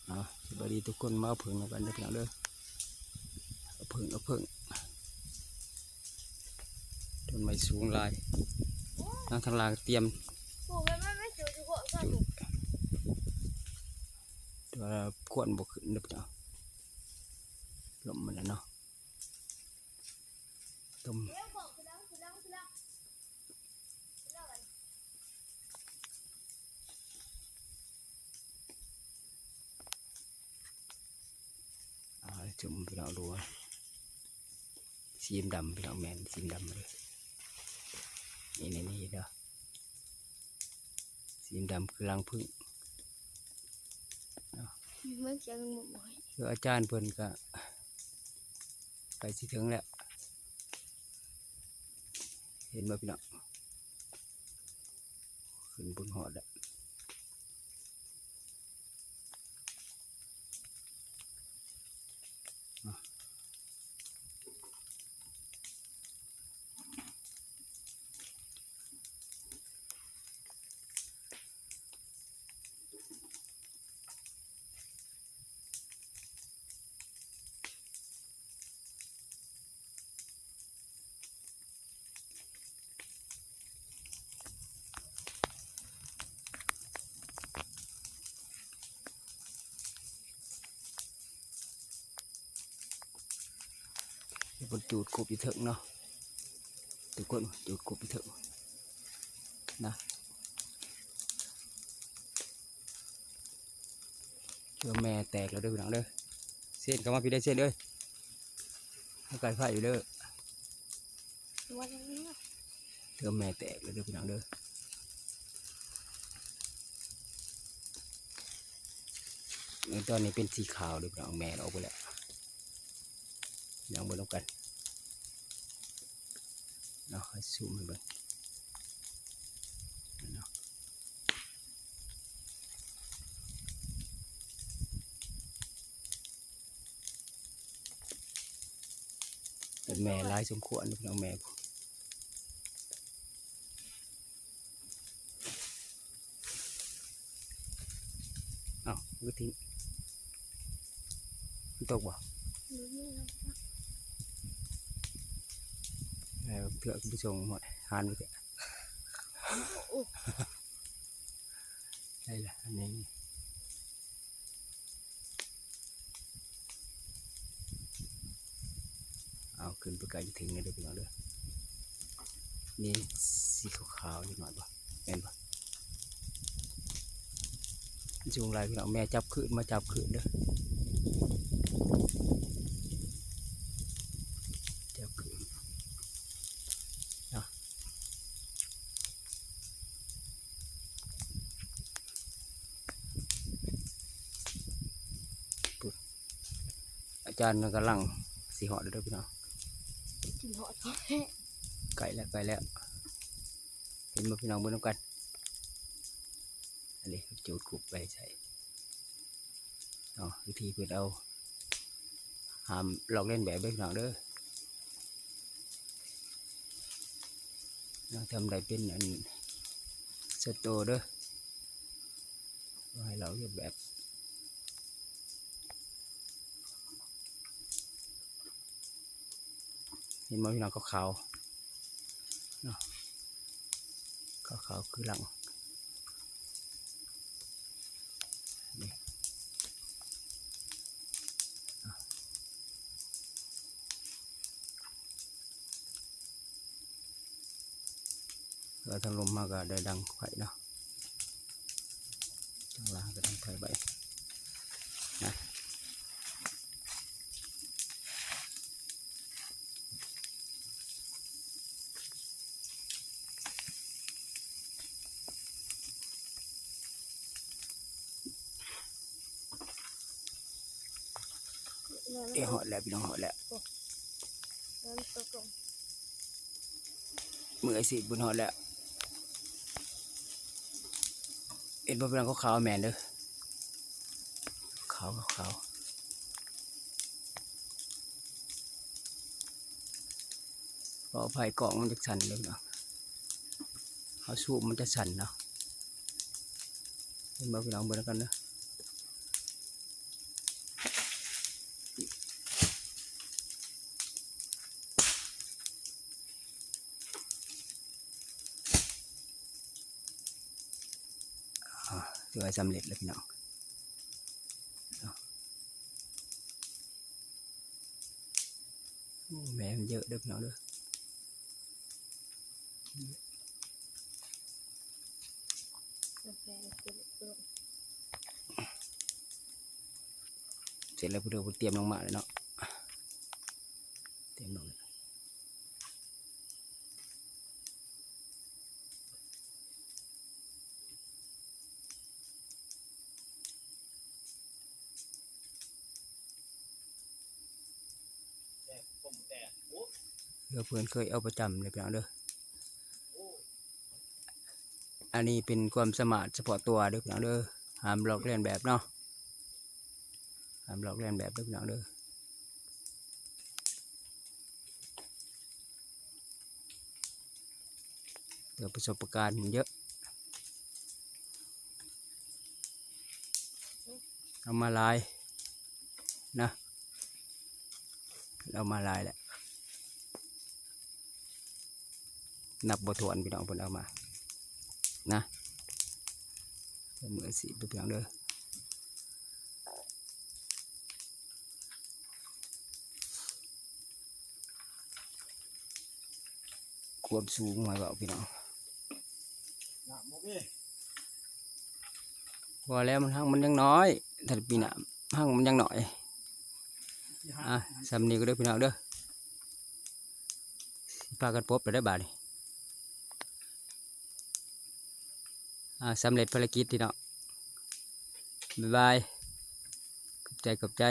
ເອົາ ສະບາຍດີທຸກຄົນ ມາເອົາເຜິ້ງນຳກັນເດີພີ່ນ້ອງເດີ ເອົາເຜິ້ງ ເອົາເຜິ້ງ ຕົ້ນໄມ້ສູງຫຼາຍ ທາງ ທາງລ່າງກະຕຽມ ແຕ່ວ່າຄວັນບໍ່ຂຶ້ນເດີພີ່ນ້ອງ ລົມມັນແຫຼະເນາະ ຕົມ ອ່າ ຈຸ່ມພີ່ນ້ອງດູ ສີດຳພີ່ນ້ອງ ແມ່ນສີດຳເລີຍ ນີ້ ນີ້ ນີ້ເດີ ສີດຳຄືລັງເຜິ້ງ ເບິ່ງ ເບິ່ງ ຄືອາຈານເພິ່ນກະໃກ້ຊິເຖິງແລ້ວ ເຫັນບໍ່ພີ່ນ້ອງ? ຂຶ້ນເບິ່ງຮອດແລ້ວ ເພິ່ນຈູດກົບຢູ່ເທິງເນາະ ທຸກຄົນ ຈູດກົບຢູ່ເທິງນະ ເທື່ອແມ່ແຕກແລ້ວເດີພີ່ນ້ອງເດີ ເຊນເຂົ້າມາພີ້ເດີ ເຊນເອີຍ ມາໃກ້ໄຟຢູ່ເດີ ເທື່ອແມ່ແຕກແລ້ວເດີພີ່ນ້ອງເດີ ເອີ ຕອນນີ້ເປັນສີຂາວເດີພີ່ນ້ອງ ແມ່ອອກໄປແລ້ວ ລອງເບິ່ງນຳກັນ ເນາະ ໃຫ້ຊູມໃຫ້ເບິ່ງເນາະ ເປັນແມ່ຫຼາຍສົມຄວນເນາະ ພີ່ນ້ອງ ແມ່ ອ້າວ ມັນກໍຖິ້ມ ມັນຕົກບໍ່? ບໍ່ມີແລ້ວ ເອີ ເທື່ອໄປສົ່ງຮອດຮ້ານໄປເທື່ອ ໂອ້ ໄດ້ລະ ອັນນີ້ ເອົາ ຂຶ້ນໄປໃກ້ຈະເຖິງແລ້ວເດີພີ່ນ້ອງເດີ ນີ້ສີຂາວໆ ເລັກນ້ອຍບໍ່ ແມ່ນບໍ່? ມັນສູງຫຼາຍພີ່ນ້ອງ ແມ່ຈັບຄືນ ມາຈັບຄືນເດີ ຈັບຄືນເນາະ ອາຈານກຳລັງຊິຮອດແລ້ວເດີພີ່ນ້ອງ ຊິຮອດ ໃກ້ແລ້ວ ໃກ້ແລ້ວ ເຫັນບໍ່ພີ່ນ້ອງ ເບິ່ງນຳກັນ ອັນນີ້ຈູດກຸບໄປໃສ່ ເນາະ ວິທີເພິ່ນເອົາ ຫ້າມລອກລຽນແບບເດີພີ່ນ້ອງເດີ ເນາະ ທຳໄດ້ເປັນອັນສ່ວນໂຕເດີ ບໍ່ໃຫ້ລອກລຽນແບບ ເຫັນບໍ່ພີ່ນ້ອງ ຂາວໆ ເນາະ ຂາວໆ ຄືຫຼັງ ນີ້ ເວລາທາງລົມມາກໍໄດ້ດັງໄຟເນາະ ທາງລ່າງກໍດັງໄຟໄວ້ນະ ເອີ ຮອດແລ້ວພີ່ນ້ອງ ຮອດແລ້ວ ເມື່ອຍຊິ ບຸນຮອດແລ້ວ ເຫັນບໍ່ພີ່ນ້ອງ ຂາວໆ ແມ່ນເດີ ຂາວໆ ຂາວໆ ຂໍອະໄພ ກ້ອງມັນຈັກສັ່ນເດີພີ່ນ້ອງ ເຮົາຊູມມັນຈະສັ່ນເນາະ ເຫັນບໍ່ພີ່ນ້ອງ ເບິ່ງນຳກັນເດີ. ຖືວ່າສຳເລັດແລ້ວພີ່ນ້ອງ. ໂອ້ ແມ່ມັນເຍອະເດີພີ່ນ້ອງເດີ. ເສັດແລ້ວ ເພິ່ນກໍຕຽມລົງມາແລ້ວເນາະ ຕຽມລົງ. ເຮືອເພື່ອນເຄີຍເອົາປະຈຳເລີຍພີ່ນ້ອງເດີ. ອັນນີ້ເປັນຄວາມສາມາດສະເພາະຕົວເດີພີ່ນ້ອງເດີ. ຫ້າມລອກລຽນແບບເນາະ ຫ້າມລອກລຽນແບບເດີພີ່ນ້ອງເດີ. ແຕ່ປະສົບປະການມັນເຍອະ ເອົາມາຫຼາຍນະ ເອົາມາຫຼາຍແຫຼະ ນັບບໍ່ຖ້ວນພີ່ນ້ອງ ເພິ່ນເອົາມານະ ເປັນມືອາຊີບເດີພີ່ນ້ອງເດີ. ຄວາມສູງໃຫ້ເວົ້າພີ່ນ້ອງ ພໍແລ້ວ ມັນຮັງມັນຍັງນ້ອຍ ຖ້າປີໜ້າຮັງມັນຍັງນ້ອຍ. ອ່າ ສ່ຳນີ້ກໍເດີພີ່ນ້ອງເດີ ຊິພາກັນປົບແລ້ວເດີບາດນີ້. ອ່າ ສຳເລັດພາລະກິດພີ່ນ້ອງ ບາຍບາຍ ຂອບໃຈ ຂອບໃຈ.